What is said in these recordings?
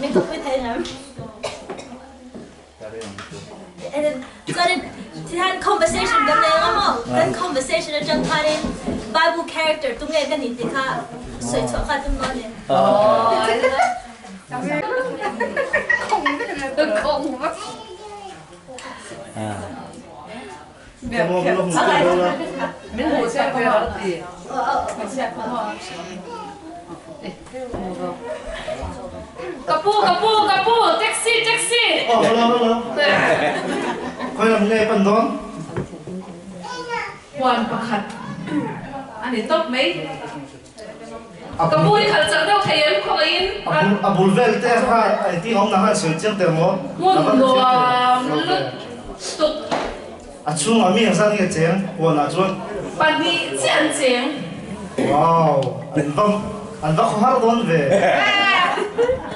Min ka pui thei ngam. Chuanin tihian conversation kan nei anga maw? Kan conversation atang khanin Bible character tunge ka ni tih kha sawi chhuah kha tum dawn ni. Ka pu, ka pu, ka pu, taxi, taxi! Aw, hello, hello. Khawi lam nge pan dawn? Huan pakhat a ni tawp mai. Ka pu i khalh chak deuh thei em khawngaihin? A bul vel te kha engtin awm na khan sawi chiang tel maw? Hmun nuam lutuk. A chhungah mi engzat nge cheng huanah chuan? Pahnih chiah an cheng. Wow! An va an va khaw har dawn ve.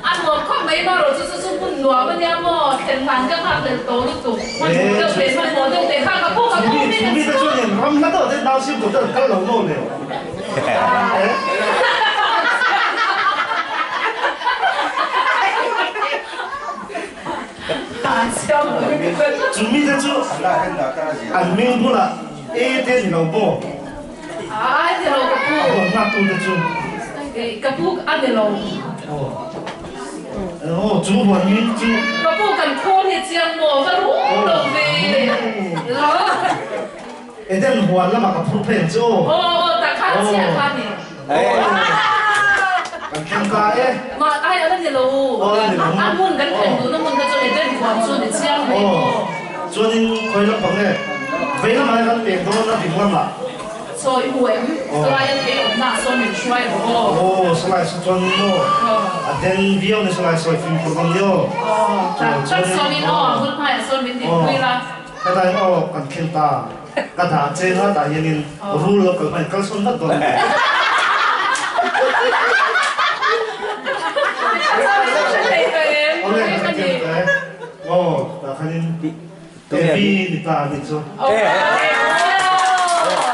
A nuam khawp mai marawh chu chu chu hmun nuam a nia maw? Thlen hlan ka nghak lel tawh lutuk. Hmanhmawh deuh leh hmanhmawh deuh teh kha ka pu ka pu min Chu mi te chuan in ram hla deuh te nau sim tur te an kal lo maw le? Chu mite chu an hming bulah A te ni lo maw? A huan nghak tute chu. Aw chu huan hming chu. Eden huan lamah ka phur phei ang chu aw. Kan thleng ta e. Mah ai ala ni lo. Aw ala ni lo. A hmun kan thlen duhna hmun kha chu Eden huan chu ni chiang mai maw. Chuanin khawi lampang nge vei lamah hian kan pek dawn a ding lamah. Saw i hmu em? Salai a thei awmna ah sawn min hruai rawh aw. Aw salai saw chuan maw a den viau ni salai sawi fimkhur dawn ni aw. Aw tak sawmin aw a bul hmaiah sawn min dinpui la. Hetah hian aw kan thleng ta. Ka dah che na tah hianin rul lo kal hmain kal sawn vat dawn a ni. Awle ka hrethiam ta e. Aw tah khanin Evi ni ta a ni chu.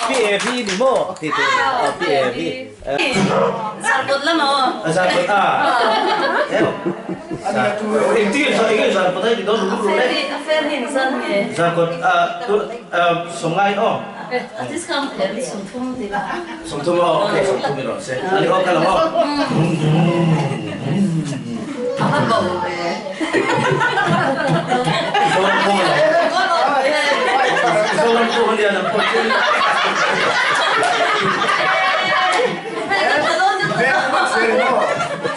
Pi Evi ni maw? Ti te aw Pi Evi. Zarkawt lam aw. Zarkawt a. Engtin nge zarkawt a i ti dawn ru ru le. A fel hi engzat nge? Zarkawt a sawmngai aw. A discount em 30 ti la. 30 aw okay 30 i rawn se. Ani aw kal ang aw. A va bo ve. Zoram pawh lo. Zoram pawh ania nang pawh chu.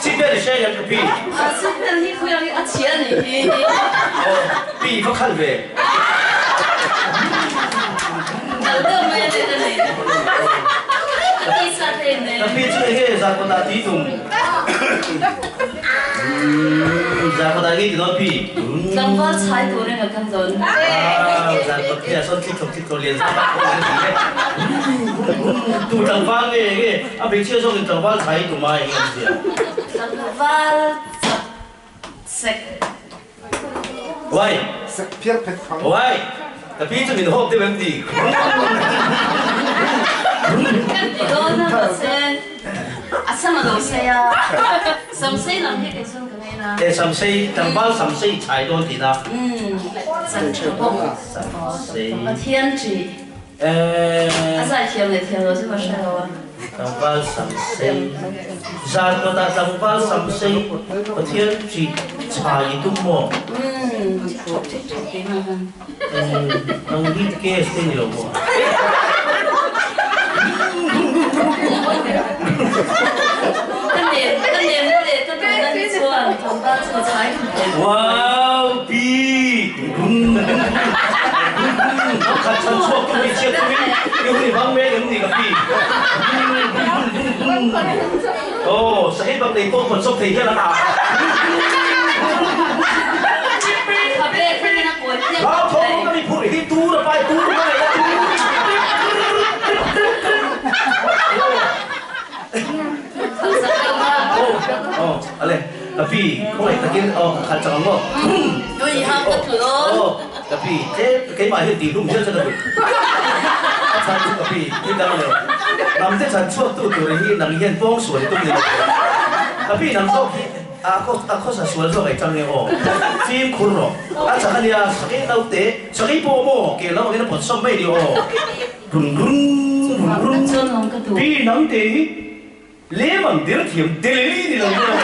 Sipel i hre em ka pi? Sipel hi khuiang hi a chhia ni hi. Pi va khalh ve. Kal deuh mai a ni ka ni. Ka pi sa thei ne. Ka pi chu enge zan kawtah ti tum. Zan kawtah nge ti dawn pi? Tlangval chhai turin ka kal dawn. Zan kawt khi ah sawn thli thawk thli thawk lian zat tak pawh an ti e. Tu tlangval nge enge a hmeichhia zawkin tlangval chhai tum a enge an zia? Tlangval chak sek. Uai! Sek phiar phet phang. Uai! Ka pi chu min hawp deuh em ti? Kan ti dawn a mahse a sam a lo sei a, sam sei lam hi kei chuan ka ngei na. E sam sei, tlangval sam sei chhai dawn tih na. Umm, chan tha bawk. Sam sei. Pathian ṭih. A zai thiam leh thiam lo chu ka hre lo a. Tlangval Samsei Zan kawtah tlangval Samsei Pathian ṭih chhai i tum maw? Nang hi case te ni lo maw? Wow pi! Khat chhan chhuak tu mi chhiat tumin i hun i hmang mek em ni ka pi? Aw, sahib bak nei pawh khawn sawk thei hian a ha. Lau tho ka mi phurh hi tur a pai tur ka ngaih a tur. Aw, ale, ka pi, khawngaih takin aw ka khalh chak ang maw? Aw, ka pi, tlem keimah hian tih hlum hial chu ka duh. A chhan chu ka pi, thil dang a ni lo. Nang te chhan chhuak tu tur hi nang hian pawng sual i tum ni lo. Ka pi, nang zawk hi. A a khawsa sual zawk ei chang nge aw. Fimkhur rawh. A chak a nia, sakei naute, sakei pawh maw ke lo angin a pawt sawm mai ni aw. Run run run run. Pi nangte hi lem ang der thiam delili ni lo maw.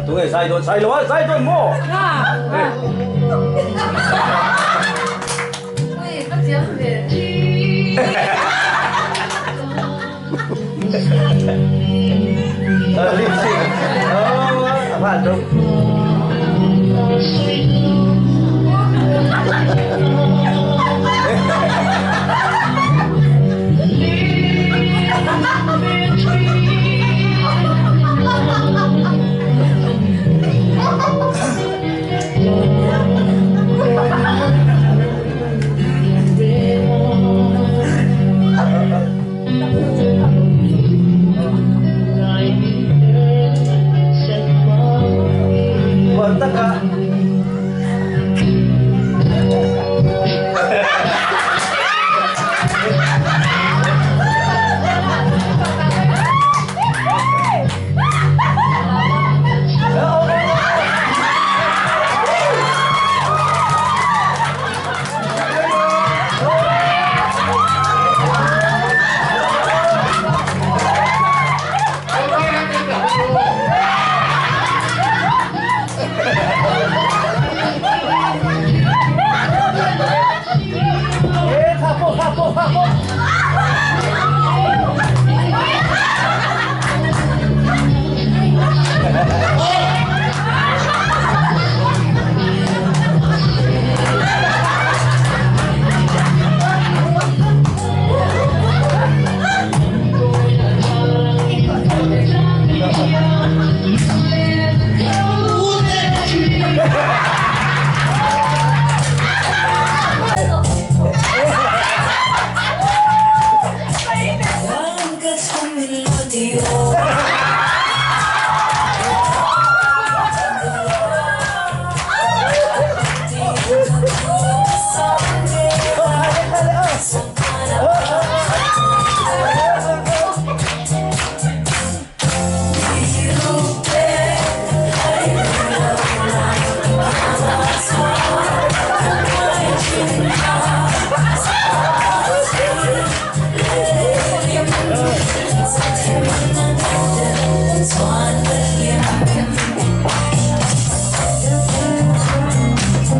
Tunge zai dawn zai lo a zai dawn maw? Lip sync. Oh, a van deuh. Huan taka.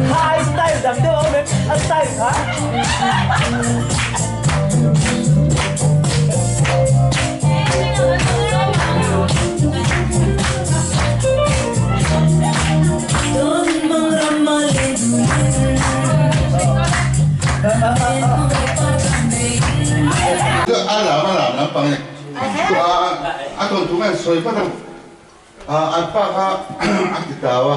Hai style dang deuh a awm em? A style kha. A lam a lam lampang e. A thawnthu khan sawi phawt ang. An pa kha a ti tau a,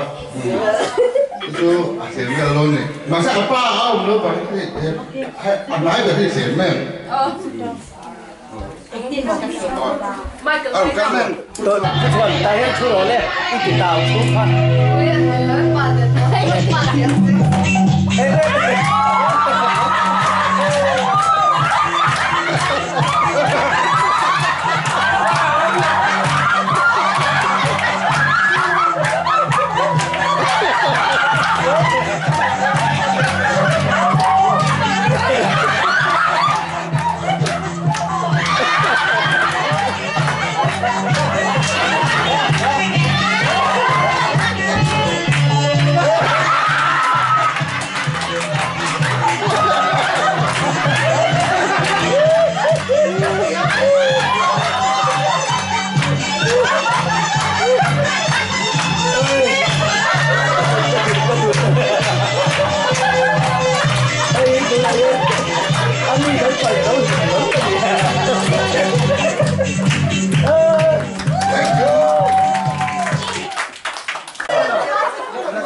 chu chu a tlem vel lo a ni. Mahse a pa a awm lo vang hi a hnai ber hi a tlem em. Chuan tah hian thu rawh le i ti tau thu kha.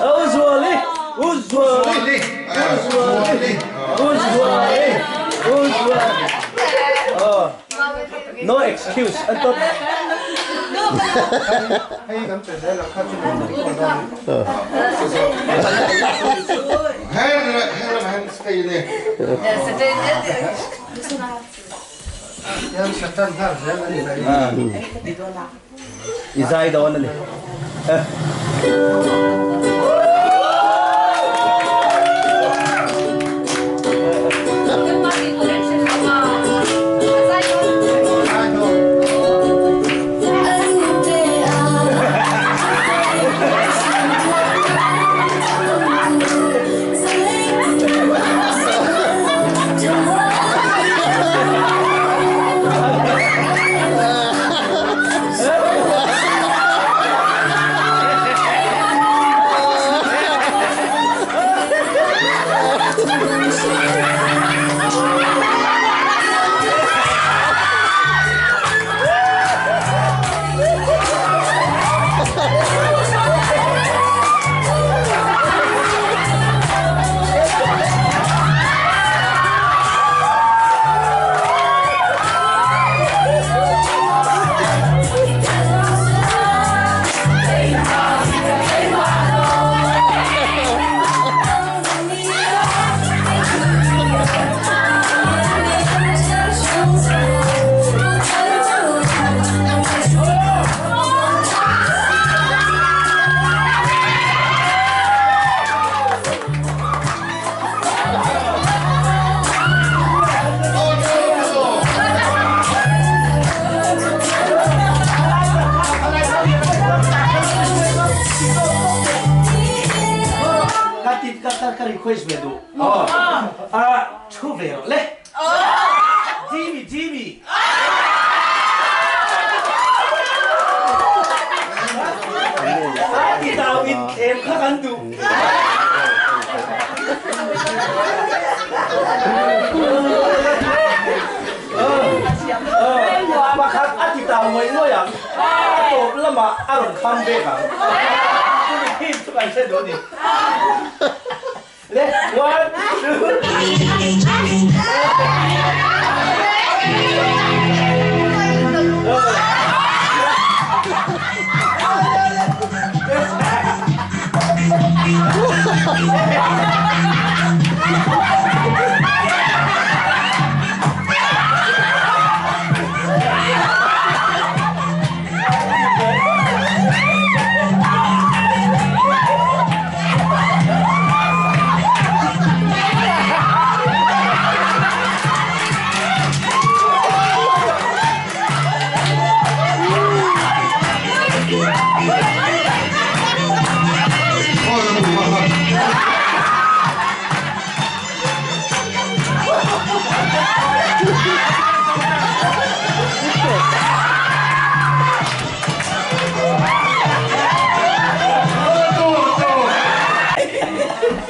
U Zuali, U Zuali, U Zuali, U Zuali. No excuse an top. I zai dawn a ni. Ka ti ka ka request ve duh. Ah, thu ve rawh le. Jimmy Jimmy. A ti tau in thlem kha kan duh. Pakhat a ti tau ngawih ngawih ang. A tawp lamah a rawn kham bek ang. Chumi theme chu kan hre duh a ni. Le, one, two,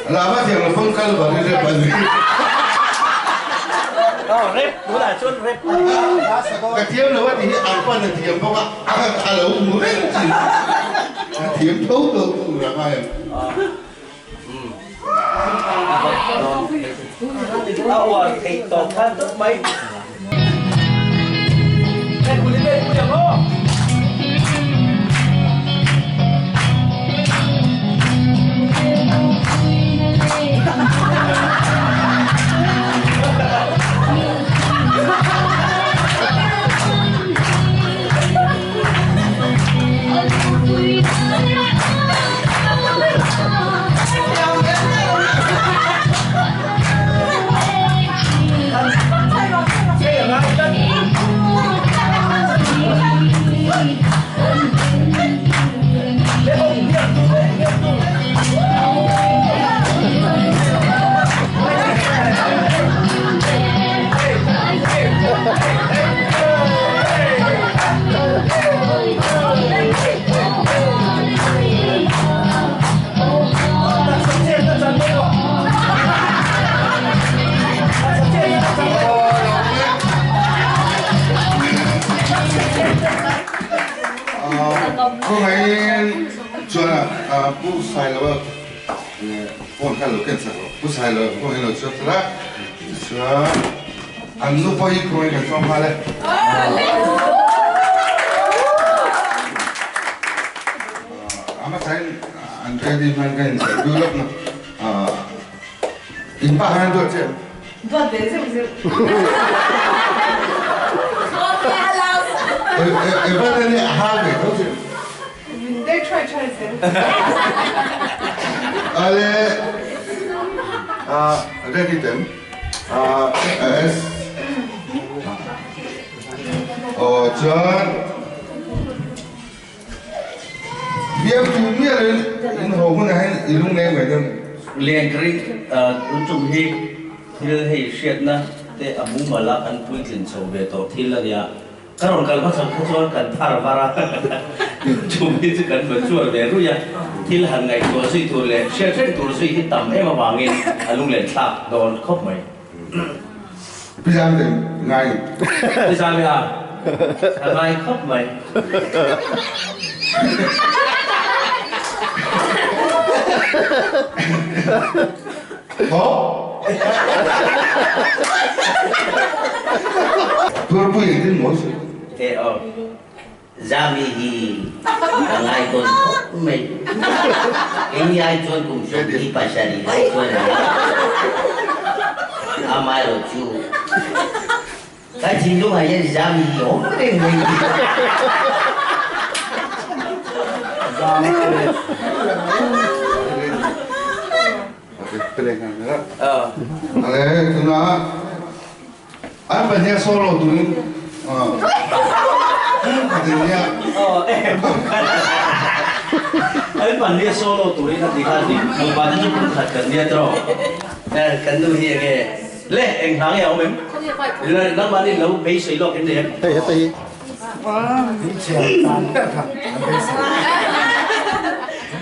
Lama tiang lo phone kal ba rep a ni. Oh, rep tunah chuan rep a ni. Ka thiam lo a ti hi an pan a thiam bawk a, a lo hmu reng thin. A thiam tho tho tur a ngai ang. A uar theih tawp khan tawp mai. Hei kut in leh pui ang aw. Khawngaihin chuan a Pu Sailova phone kha lo ken sak rawh. Pu Sailova phone hi lo chhuak thla a, tichuan. An nu pawh hi khawngaih kan sawm nghal e. A hmasain an ready hman ka interview lawk na. In pa khan an duat che em? Duat ve zeuh zeuh. Evan a nih a hal ve tho che. Min dek thuai thuai zel. Ale ready tem. S Aw chuan Biaktu mial in in haw hunah hian i lungleng mai dawn. Leng ka ring tun tum hi thil hei hriatna te a mumal a kan puitlin chho ve tawh thil a nia. Ka rawn kal hmasa kha chuan kan phar var a, chumi chu kan mature ve ruih a, thil han ngaihtuah zui tur leh hriat reng tur zui hi tam em avangin a lunglen thlak dawn khawp mai. Pi Zam te ngai. Pi Zam i a, a ngai khawp mai. Maw? Tuarpui engtin maw sawi? Te aw. Zami hi ka ngai tawn khawp mai. Keini ai chuan kum 27 lai chuan a ni. Amaherawh chu ka thinlungah hian Zami hi a awm reng mai. Ale tuna an pahnih solo turin an pahnih solo turin a ti kha ni nupa te chu phun khat kan nia tawh kan nu hi enge le eng hla nge a awm em nangmahni lo beisei lawk em nei em hei heta hi Thiam tan ber kha an beisei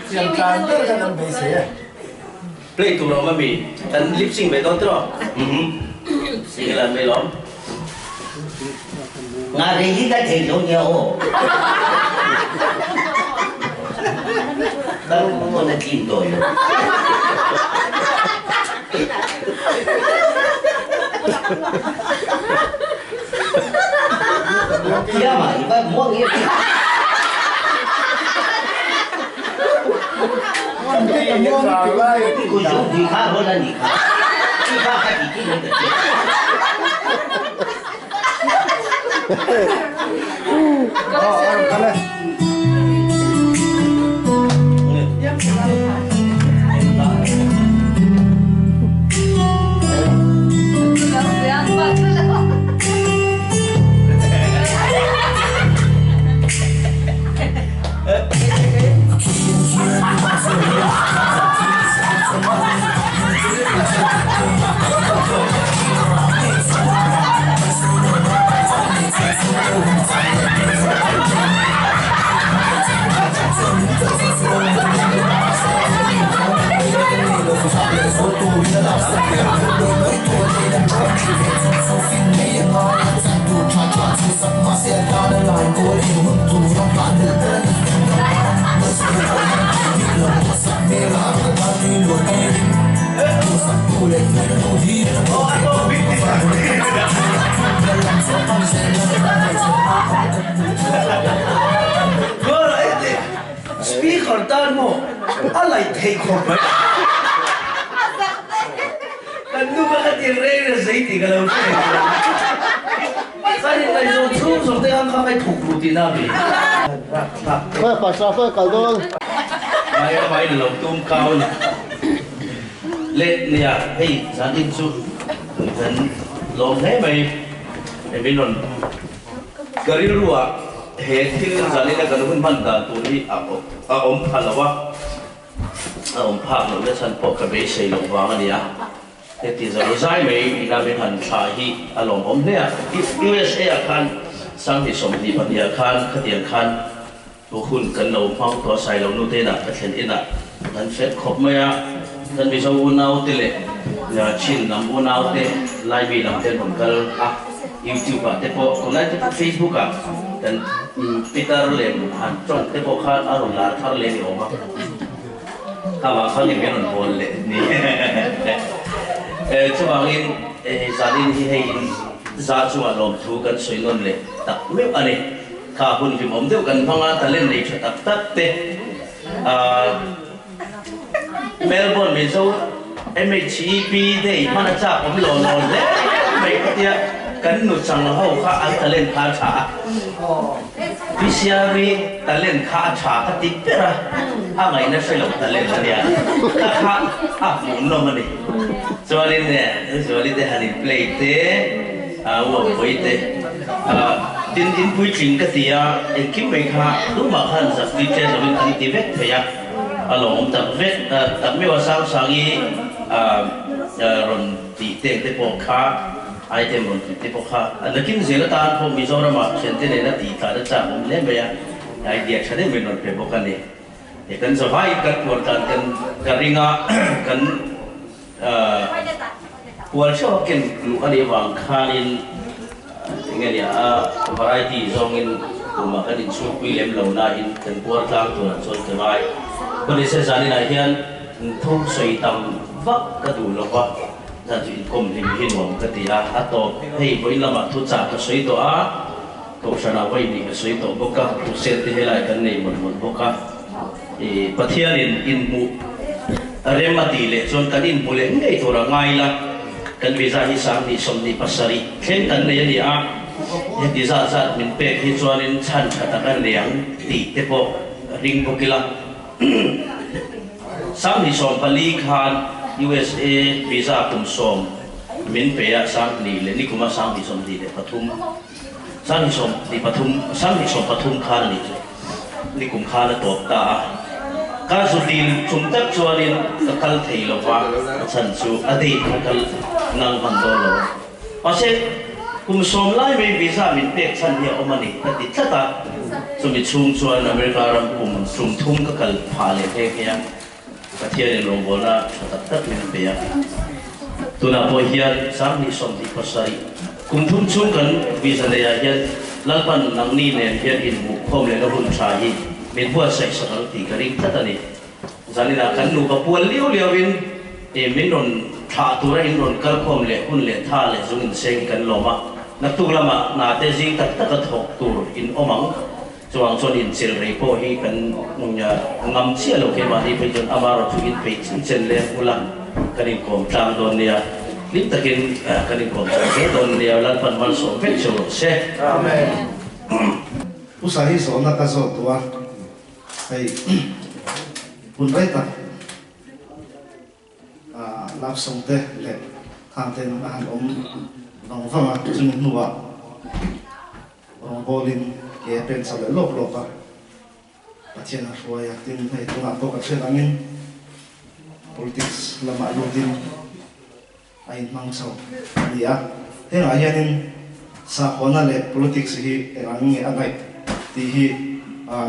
thiam tan ber kha an beisei e. Play tur a awm ami? Kan lip sync ve dawn tiraw? Umm single an mai lawm. Nga rei hi ka thei lo nia aw. Ka rum pawn a tlin tawh lo. Thiam ah i va muang em. Kuzungpui kha rawn a nih kha. Chi kha ka ti ti mai ta che. Speaker tan maw a laih theih khawp mai. Kan nu kha ka tir reng reng zei tih ka lo hre reng lo. Kan ingaihzawn chhung zawng te khan kha kai thuk ru tihna a mi. Khawi pasa khawi kal dawn. Mai a mai lo tum kau ni. Le nia hei zanin chu kan lawm hle mai min rawn ka rilru ah he thil zanin a kan hun hman dan tur hi a awm pha lo a. A awm phak loh na chhan pawh ka beisei loh vang a nia. Heti zo zai mai ina min han thla hi a lawmawm hle a. USA ah khan Sanghnih 22 ah khan khatiang khan hun kan lo hmang tawh a, Sailo nu te inah ka thlen inah kan fet khawp mai a. Kan Mizo unau te leh Chin lam unau te Laimi lam te an rawn kal a. YouTube ah te pawh tunlai te pawh Facebook ah kan Peter leh han tawng te pawh khan a rawn lar thar leh ni awm a. Khamah khan i min rawn bawl leh ni. Chuvangin zanin hi hei in. Za chungah lawmthu kan sawi nawn leh tak meuh a ni. Kha hun hlimawm deuh kan hmang a, talent nei tha tak tak te Melbourne Mizo MHEP day hman a chak awm lo lo hle mai ka tia, kan nu chang ho kha an talent kha a tha a, PCRV talent kha a tha ka ti ber a, a ngaihna hre lo talent a nia, kha kha a hmuhnawm a ni. Chuanin Zuali te han in play te, uampui te, tin in puitling ka ti a, engkim mai kha tumah khan zak ti chen lovin an ti vek thei a, a lawmawm tak vek tak meuh a Sangsangi rawn tih teng te pawh kha item rawn tih te pawh kha nakin zel atan pawh Mizoramah thiante nena tih tlan a chak awm hle mai a, idea tha deuh mai rawn pe bawk a ni. He kan zavaiin kan puar tlan kan ka ring a, kan pual theuh a ken luh a nih avang khanin enge nia a variety zawngin tumah kan inchhungpui lem lo nain kan puar tlang turah chuan ka ngai. Kawni se zaninah hian thu sawi tam vak ka duh lo va, zan chu inkawm hlim hi nuam ka ti a, a tawp hei vawiin lamah thu chah ka sawi tawh a. Kohhranah vawi hnih ka sawi tawh bawk a, Crusade te helai kan nei mawlh mawlh bawk a. I Pathianin inhmuh rem a tih leh chuan kan inhmu leh ngei tur a ngai la. Kan visa hi 20 27 thleng kan nei a ni a, heti zat zat min pek hi chuanin chhan tha tak a nei ang tih te pawh ring bawk ila. 2014 khan USA visa kum sawm min pe a, 20 leh nikuma 2023. 2023 khan a nih chu. Nikum khan a tawp ta a. Ka zu dil chung tak chuanin ka kal thei lo va, a chhan chu a date kha kal nang hman dawn lo a. Mahse, kum sawm lai mai visa min pek chhan hi a awm a ni ka ti tlat a. Chumi chhung chuan America ram kum tum thum ka kal phah leh nghe nghe a. Pathianin rawngbawlna tha tak tak min pe a, tunah pawh hian 2027 kum thum chhung kan visa neiah hian Lalpan nangni nen hian inhmuhkhawm lehna hun tha hi min buatsaih sak ang tih ka ring tlat a ni. Zaninah kan nupa pual liau liauin min rawn thlah tura in rawn kalkhawm leh hun leh tha leh zung inseng hi kan lawm a, naktuk lamah hna te zing tak taka thawk tur in awm ang. Chuang chuan inchil rei pawh hi kan ngam chiah lo keimahni phei chuan amarawh chu inpeih chin chen leng ula kan inkawm tlang dawn nia, hlim takin kan inkawm tlang zel dawn nia, Lalpan malsawm vek cheu rawh se. Amen. Pu Sahi zawhna ka zawt duh a, hei hun rei tak love song te leh khang ten a han awm vang vang a, chumi hnuah Rawngbawlin ke a pen chho leh lawp lawp a, Pathian a hruai a, tin hei tunah pawh kan hriat angin politics lamah lutin a inhmang chho a ni a. Hengah hianin sakhuana leh politics hi eng ang nge a ngaih tih hi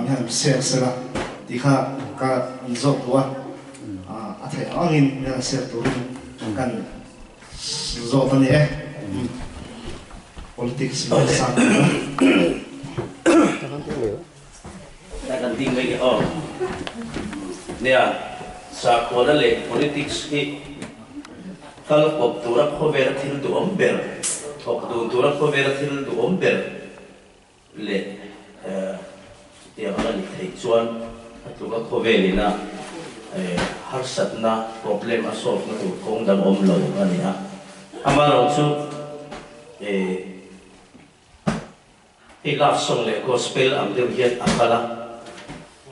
mi han share sela tih kha ka inzawt duh a, a theih ang angin mi han share turin kan Zawt a ni e. Politics hi a sang hle a. Ka kan ding mai aw. Nia, sakhuana leh politics hi kal kawp tura khawvela thil duhawm ber, thawk dun tura khawvela thil duhawm ber leh chutiang ang a nih theih chuan a tluka khawvelin a harsatna, problem, a solve na tur kawng dang awm lo a ni a. Amaherawhchu hei love song leh gospel ang deuh hian a kal a,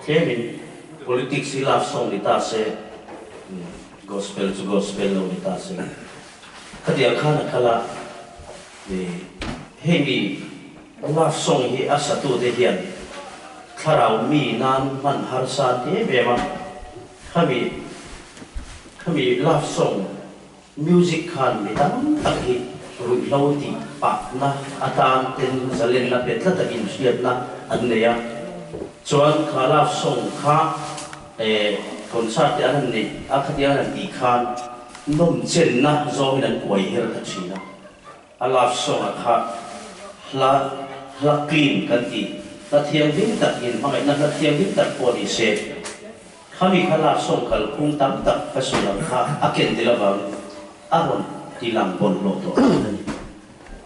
tlemin politics hi love song ni ta se, gospel chu gospel lo ni ta se, khatiang khan a kal a. Hei mi love song hi a satute hian thlarau mi nan hman harsa an ti em em a, khami khami love song music khan mi tam tak hi ruihhlo tih pahna atan ten zalenna pe tlat a inhriatna an nei a, chuan kha love song kha concert te an han neih a khatia an han tih khan nawmchenna zawngin an kuai her ta thin a. A love song ah kha hla hla clean kan tih, hla thianghlim tak in hmangaihna hla thianghlim tak pawh ni se, khami kha love song kalphung tam tak ka sawi ang kha a ken tel avangin a rawn ti lang bawlhhlawh tawh thin a ni.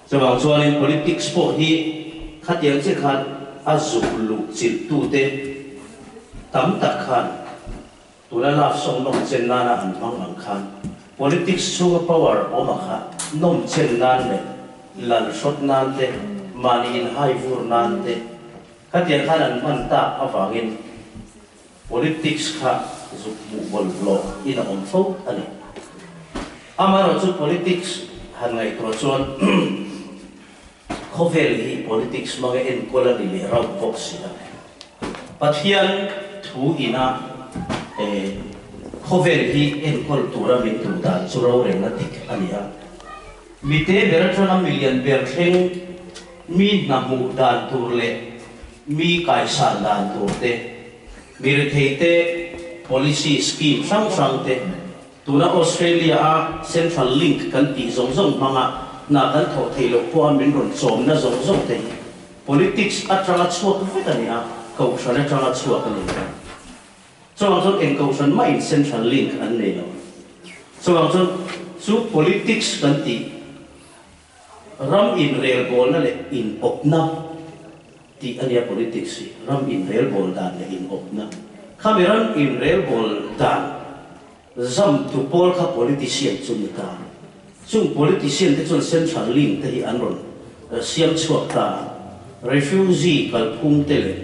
Chuvang chuanin politics pawh hi khatiang che khan a zuk luh chilhtute tam tak khan tuna love song nawm chen nana an hmang ang khan politics chhunga power awm a kha nawm chen nan leh lal hrawt nan te, mahni inhai vur nan te khatiang khan an hman tak avangin Politics kha zuk hmuh bawlhhlawh in a awm fo a ni. Amaherawhchu politics han ngaihtuah chuan khawvel hi politics hmanga enkawl a ni leh rauh bawk si a. Pathian thu ina khawvel hi enkawl tura min duh dan chu rorelna dik a ni a. Mite ber atanga milian ber thleng mi hna hmuh dan tur leh mi kaisan dan tur te, mi rethei te policy scheme hrang hrang te, tuna Australia a Central Link kan tih zawng zawng hmanga hna kan thawh theih loh pawha min rawn chawmna zawng zawng te hi politics atanga chhuak vek a ni a, kohhran atanga chhuak a ni lo. Chuvang chuan eng kohhran mahin Central Link an nei lo. Chuvang chuan chu politics kan tih Ram inrelbawlna leh inawpna tih a nia politics hi, ram inrelbawl dan leh inawpna. Khami ram inrelbawl dan zamtu pawl kha politician chu ni ta. Chung politician te chuan central link te hi an rawn siam chhuak ta a, refugee kalphung te leh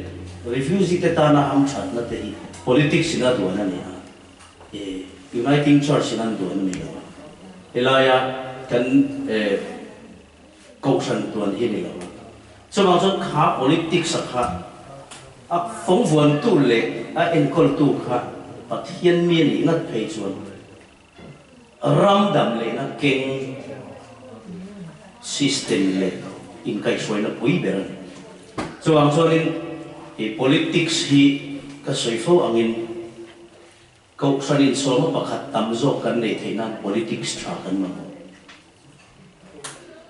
refugee te tana hamthatna te hi politics in a duan a ni a. Uniting Church in an duan a ni lo a, helaia kan Kohhran tuan hi a ni lo a. Chuvang chuan kha politics a kha a fawngvuantu leh a enkawltu kha Pathian mi a nih ngat phei chuan ram dam lehna keng system leh inkaihhruaina pui ber a ni. Chuvang chuanin politics hi ka sawi fo angin Kohhran insawma pakhat tam zawk kan neih theih nan politics tha kan mamawh.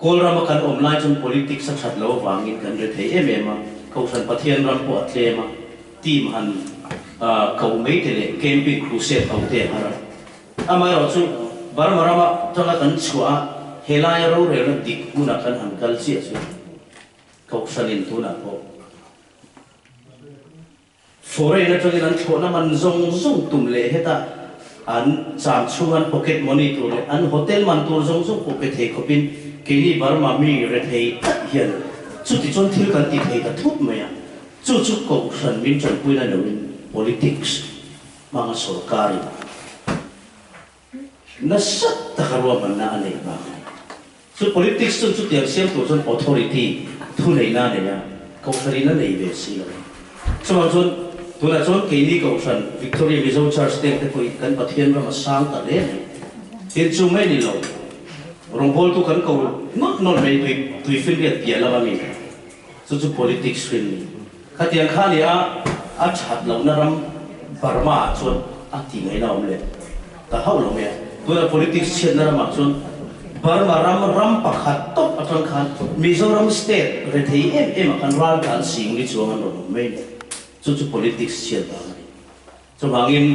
Kawlrama kan awm lai chuan politics a that loh avangin kan ri thei em em a, Kohhran Pathian ram pawh a tlem a, team han koh mai te leh camping crusade ho te a har a. Amaherawhchu Burma rama tanga kan chhuah a, helaia rorelna dik hmuna kan han kal chiah chu Kohhranin tunah pawh Foreign atangin an thlawhna man zawng zawng tum leh hetah an cham chhung an pocket money tur leh an hotel man tur zawng zawng pawh pe thei khawpin keini Burma mi rethei tak hian chuti chuan thil kan ti thei ta thup mai a, chu chu Kohhran min tanpuina loin politics hmanga sawrkarin nasa taka ruahmanna a neih vang a ni. Chu politics chuan chutiang siam tur chuan authority, thuneihna a nei a, Kohhranin a nei ve si lo. Chuvang chuan tunah chuan keini Kohhran, Victoria Mizo Church teng te pawhin kan Pathian ram a sang ta hle mai. Tin chu mai ni lo, rawngbawltu kan ko nawlh nawlh mai tui tuifinriat piah lama mi chu chu politics hrin ni. Khatiang kha nia a that lohna ram Burma ah chuan a ti ngaihna awm leh ta hauh lo mai a. Tuna politics chhiatna ramah chuan Burma ram ram pakhat tawp atang khan Mizoram state rethei em em ah khan raltlan sing ni chuang an rawn awm mai ni. Chu chu politics chhiat vang a ni. Chuvangin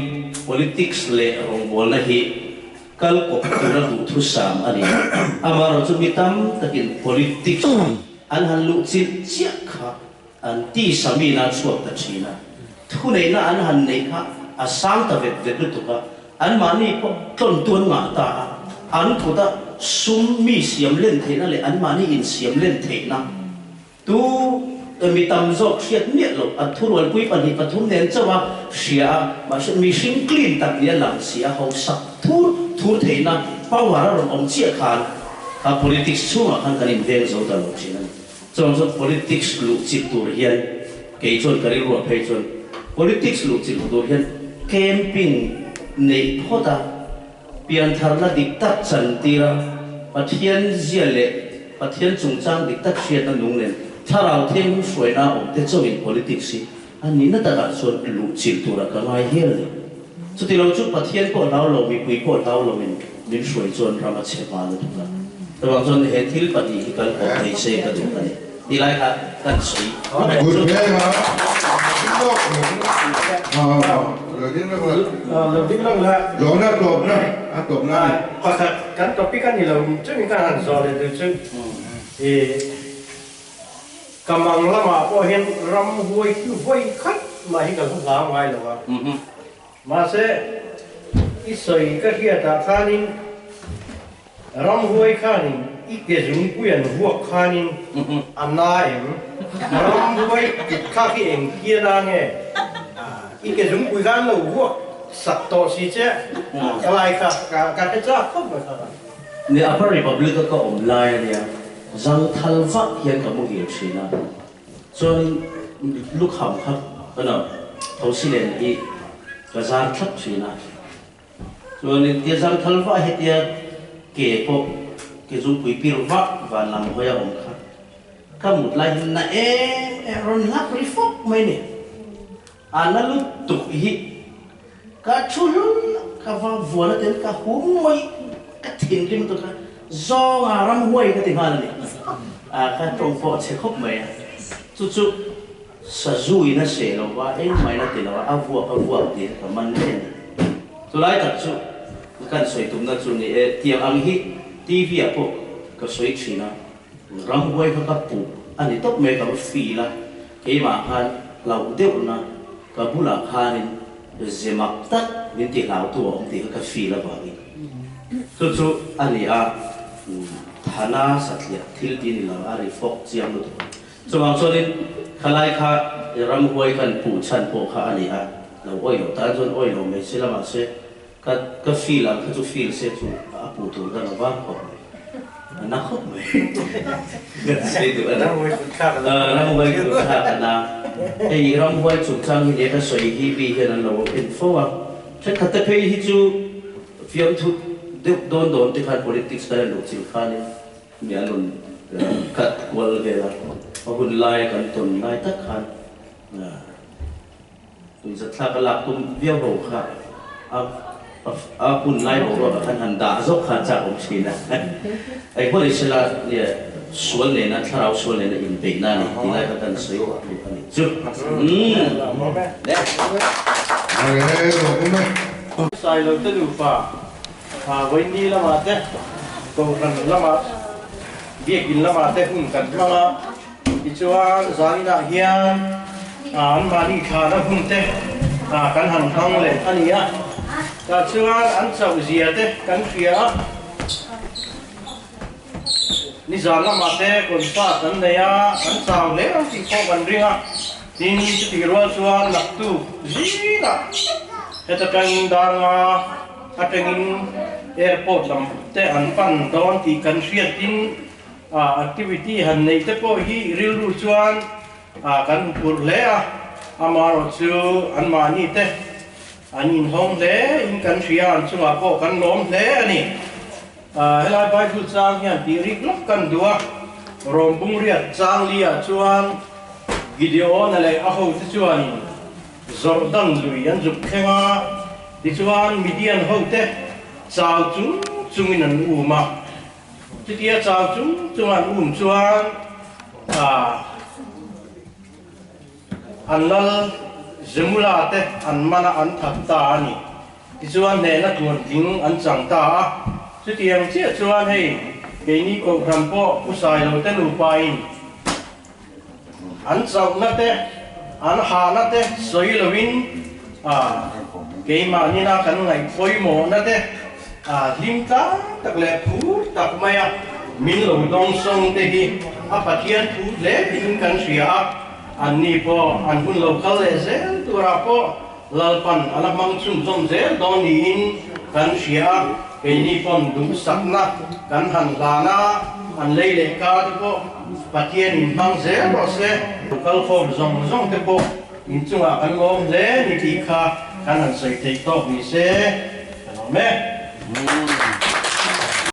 politics leh rawngbawlna hi kal kawp tura duhthusam a ni. Amaherawhchu mi tam takin politics an han luh chilh chiah kha an tisa mina chhuak ta thin a, thuneihna an han neih kha a sang ta vet vet lutuk a, anmahni pawh tlawntu an ngah ta a, an kut a sum mi siam len theihna leh anmahni insiam len theihna Tu mi tam zawk hriat miah loh, an thurualpui pahnih pathum nen chauh a hria a, mahse mihring clean tak nia lang si a hausak thur thur theihna power a rawn awm chiah khan kha politics chhungah khan kan inveng zo ta lo thin a ni. Chuang chuan politics luh chilh tur hian kei chuan ka rilruah phei chuan politics luh chilh tur hian camping neih phawt a, Piantharna dik tak chantira Pathian zia leh Pathian chungchang dik tak hriatna nung nen thlarau thianghlim hruaina awm te chauhin politics hi a nihna takah chuan luh chilh turah ka ngai hial a ni. Chuti lo chu Pathian pawh hlau lo, mipui pawh hlau loin min hruai chuan ram a chhe hma lutuk a. Chuvang chuan he thil pahnih hi kal kawp thei se ka duh a ni. Ti lai kha kan sawi. Pakhat kan topic a ni lo chungin kan han zawh leh duh chu. I ka mang lamah pawh hian ramhuai khi vawi khat mah hi ka hla hlau ngai lo a. Mahse, i sawi ka hriatah khanin ramhuai khanin i ke zungpui an vuak khanin a na em? Ramhuai kut kha khi engtia na nge? I ke zungpui khan lo vuak sak tawh si che, ka lai kha ka hre chak khawp mai kha. Ni Upper Republic a ka awm lai a nia, zangthal vak hian ka muhil thin a, chuanin lukham kha ano thosi len hi ka zar thlap thin a, chuanin tia zangthal vah hetia ke pawh ke zungpui pir vah van lam hawi a awm kha ka mut lai hian na em em rawn hlak ri fawk mai ni. A na lutuk hi ka thu hlul a, ka va vuan a tel ka hum mai, ka thinrim lutuk a, zawnga ramhuai ka ti nghal a ni. A ka tawng pawh a chhe khawp mai a, chu chu sazu in a seh lo va, engmah in a ti lo a, a vuak a vuak tih ka man mai a ni. Chulai tak chu kan sawi tumna chu ni e, tiang ang hi TV ah pawh ka sawi thin a, ramhuai kha ka puh a ni tawp mai, ka va feel a, Keimah khan hlauh deuhna ka bulah khanin ze mak tak min ti hlautu a awm tih kha ka feel avangin chu chu a ni a, Thana satliah thil ti ni lo a ri fawk chiang lutuk a. Chuvang chuanin khalai kha ramhuai khan puh chhan pawh kha a ni a, lo awih loh tan chuan awih lo mai se la mahse Ka ka feel ang kha chu feel se chu a puh tur ka lo vang khawp mai. A na khawp mai. Ka sawi duh a ni. Ramhuai kut thlak a na. Hei ramhuai chungchang hi nia ka sawi hi mi hian an lo en fo a. Thenkhat te phei hi chu fiamthu deuh dawn dawn te khan politics kan en luh chilh khanin mi an rawn cut kual vel a. A hun laia kan tawn lai tak khan Tuizathlak a lak tum viau ho kha a a hun lai boruak ah khan han dah zawk kha chak awm thin a. Engpawh ni sela nia sual nena thlarau sual nena inbeihna a ni tih lai kha kan sawi uar duh a nih chu. Sailo te nupa Vaini lamah te Kohhran lamah Biakin lamah te hun kan hmang a. Tichuan, zaninah hian anmahni thlahna hun te kan han hmang leh a ni a. Tah chuan an chauhzia te kan hria a. Nizan lamah te concert an nei a, an chau hle ang tih pawh kan ring a. Tin, chutih rual chuan naktuk zingah heta tangin dar nga atangin airport lam te an pan dawn tih kan hriatin Activity han neih te pawh hi rilru chuan kan hmu phurh hle a, amaherawh chu anmahni te an inhawng hle in kan hria, an chungah pawh kan lawm hle a ni. Helai Bible chang hian tih rik lawk kan duh a, Rom bungriat chang li ah chuan Gideon-a leh a hote chuanin Jordan lui an zuk thleng a, tichuan Midian hote chau chung chungin an um a. Chutia chau chung chung an um chuan an lal Zemula te an man a an that ta a ni. Tichuan hnehna tluantling an chang ta a. Chutiang chiah chuan hei keini Kohhran pawh Pu Sailo te nupa in an chauhna te an hahna te sawi loin keimahni na kan ngaih pawimawhna te hlim tlang tak leh phur tak maia min lo dawngsawng te hi a Pathian thu hle tiin kan hria a, anni pawh an hun lo kal leh zel turah pawh Lalpan a la hmang chhunzawm zel dawn niin kan hria a, keini pawn duhsakna kan han hlan a, an lei leh kar te pawh Pathian in hmang zel rawh se. Kal khawm zawng zawng te pawh inchungah kan lawm hle ni tih kha kan han sawi theih tawk ni se, ka lawm e.